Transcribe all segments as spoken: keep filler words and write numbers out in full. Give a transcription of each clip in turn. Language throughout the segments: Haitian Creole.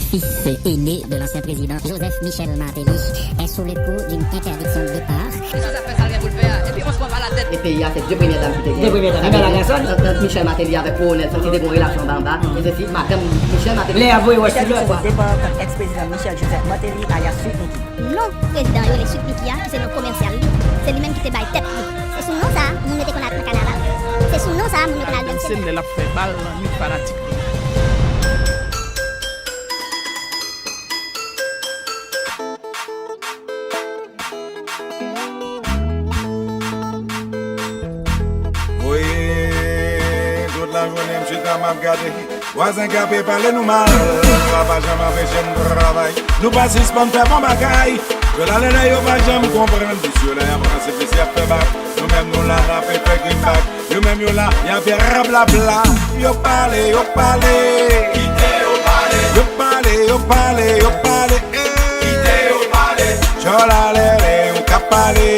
Fils aîné de l'ancien président Joseph Michel Martelly est sous le coup d'une interdiction de départ. Misye sa fè sa l gen pou l fè a, epi on se prend par la tête. E peyi a, se de premyè dam ki te gen. De premyè dam, Kamala Harris. Ant, ant Michel Martelly avèk Kolonèl Santidé gon relasyon anba anba. E se si madanm Michel Martelly. Lè a voye wè sou lòt. Depar ant ex-prezidan Michel Joseph Martelly alias Sweet Micky. Non prezidan yo rele Sweet Micky a, se non komèsyal li. Se li menm ki te bay tèt li. Se sou non sa a, moun yo te konn al nan kanaval. Se sou non sa a, moun yo konn al danse. Menm se lè l ap fè bal nan nwit fanatik li. Woye, tout lajounen m chita m ap gade. Vwazen k ape pale nou mal, sa pa janm anpeche m travay. Nou pa sispann fè bon bagay. Yo la lè yo pa janm konprann. Plis yo la y ap ranse, plis y ap fè bak. Nou menm nou la n ape fè greenback. Yo menm yo la y ape rablabla. Yo pale, yo pale. Kite yo pale. Yo pale, yo pale, yo pale. Kite yo pale. Djòl alèle, yo ka pale.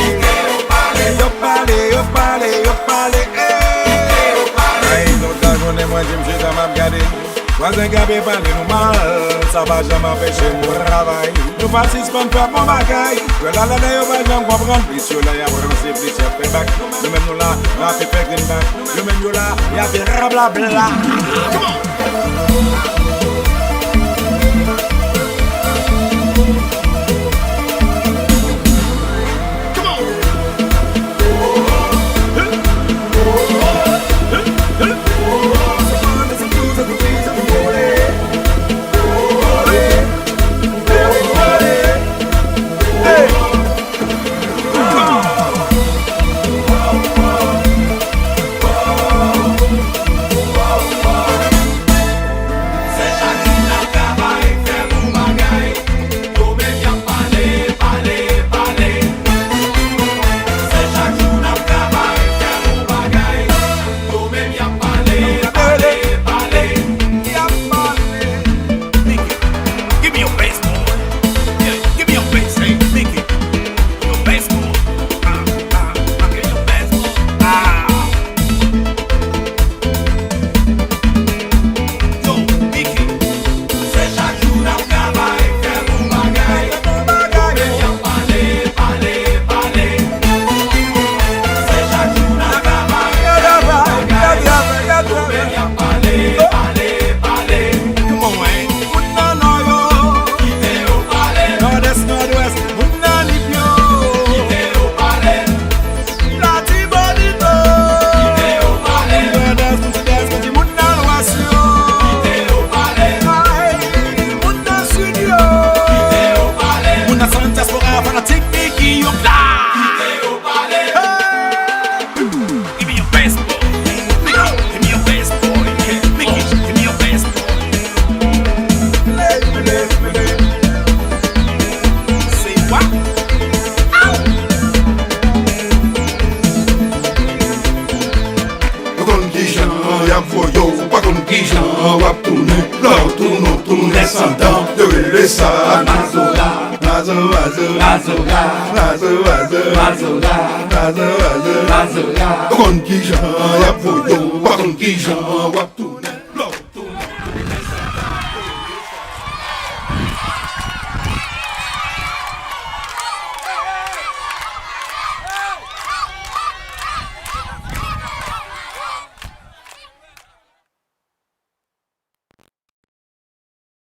Kite yo pale. Yo pale, yo pale, yo pale. Kite yo pale. Ay, tout lajounen mwen di m chita m ap gade. Vwazen k ape pale nou mal, sa pa janm anpeche m travay. Nou pa sispann fè bon bagay. Yo la lè yo pa janm konprann. Plis yo la y ap ranse, plis y ap fè bak. Nou menm nou la, n ape fè greenback. Yo menm yo la, y ape rablabla. Yo menm y ap pale, pale, pale. Y ap pale. Mickey, give me your bass, boy. Yeah, give me your bass, hey, Mickey. Your bass, boy. Ah, ah, ah, give me your bass, boy. Ah. Yo, Mickey. Se chak jou n ap travay, fè bon bagay. Yo menm y ap pale, pale, pale. Se chak jou n ap travay, fè bon bagay. Yo menm y ap pale, pale, pale. Moun nan Nò yo, kite yo pale. Nòdès, Nòdwès, moun nan Nip yo, kite yo pale. Latibonit yo, kite yo pale. Moun Nòdès, moun Sidès, moun Lwès yo, kite yo pale. Ay, moun nan Sid yo, kite yo pale. Moun nan San Dyaspora, fanatik Mickey yo la. Kite yo pale. Hey! Give me your best, boy. Mickey, give me your best, boy. Mickey, give me your best, boy. Say what? Ou konn kijan y ap voye w, ou pa konn kijan w ap tounen. Lè w tounen, w tounen san dan. Yo rele sa Mazora. Mazora, Mazora. Mazora, Mazora. Mazora, Mazora. Mazora. Ou konn kijan y ap voye w, ou pa konn kijan w ap tounen.